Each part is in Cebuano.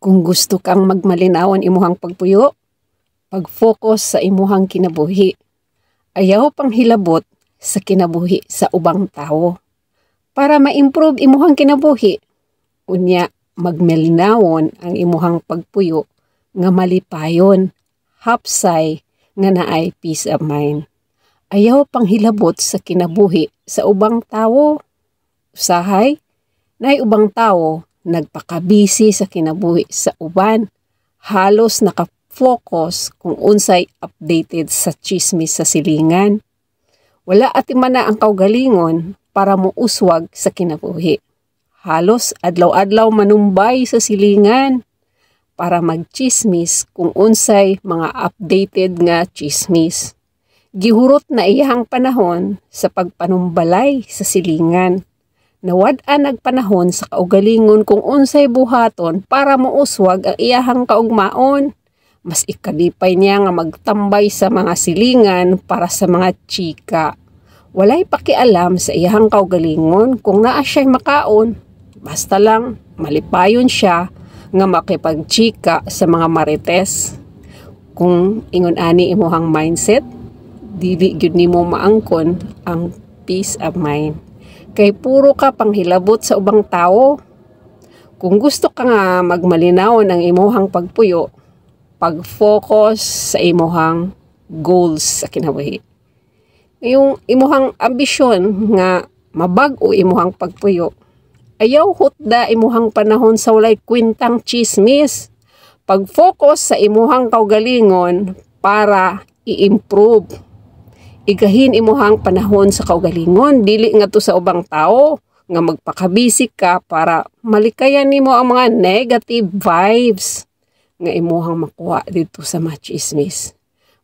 Kung gusto kang magmalinawon imuhang pagpuyo, pag-focus sa imuhang kinabuhi. Ayaw pang hilabot sa kinabuhi sa ubang tawo. Para ma-improve imuhang kinabuhi, unya magmalinawon ang imuhang pagpuyo nga malipayon, hapsay nga naay peace of mind. Ayaw pang hilabot sa kinabuhi sa ubang tawo. Usahay, naay ubang tawo nagpakabisi sa kinabuhi sa uban. Halos naka-focus kung unsay updated sa chismis sa silingan. Wala atimana ang kaugalingon para mouswag sa kinabuhi. Halos adlaw-adlaw manumbay sa silingan para magchismis kung unsay mga updated nga chismis. Gihurot na iyang panahon sa pagpanumbalay sa silingan. Nawad-an ang panahon sa kaugalingon kung unsay buhaton para mouswag ang iyahang kaugmaon. Mas ikalipay niya nga magtambay sa mga silingan para sa mga chika. Walay pakialam sa iyahang kaugalingon kung naa siya'y makaon. Basta lang malipayon siya nga makipagchika sa mga marites. Kung ingon ani imuhang mindset, dili gyud nimo maangkon ang peace of mind. Kay puro ka panghilabot sa ubang tawo. Kung gusto ka nga magmalinawon ang imuhang pagpuyo, pag-focus sa imuhang goals sa kinabuhi. Yung imuhang ambisyon nga mabag-o imuhang pagpuyo, ayaw hutda imuhang panahon sa walay kwentang chismis. Pag-focus sa imuhang kaugalingon para i-improve. Igahin imuhang panahon sa kaugalingon, dili nga to sa ubang tao nga magpakabisi ka para malikayan nimo ang mga negative vibes nga imuhang makuha dito sa mga chismis.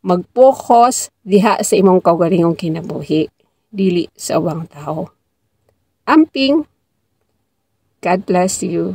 Mag-focus diha sa imong kaugalingong kinabuhi, dili sa ubang tao. Amping, God bless you.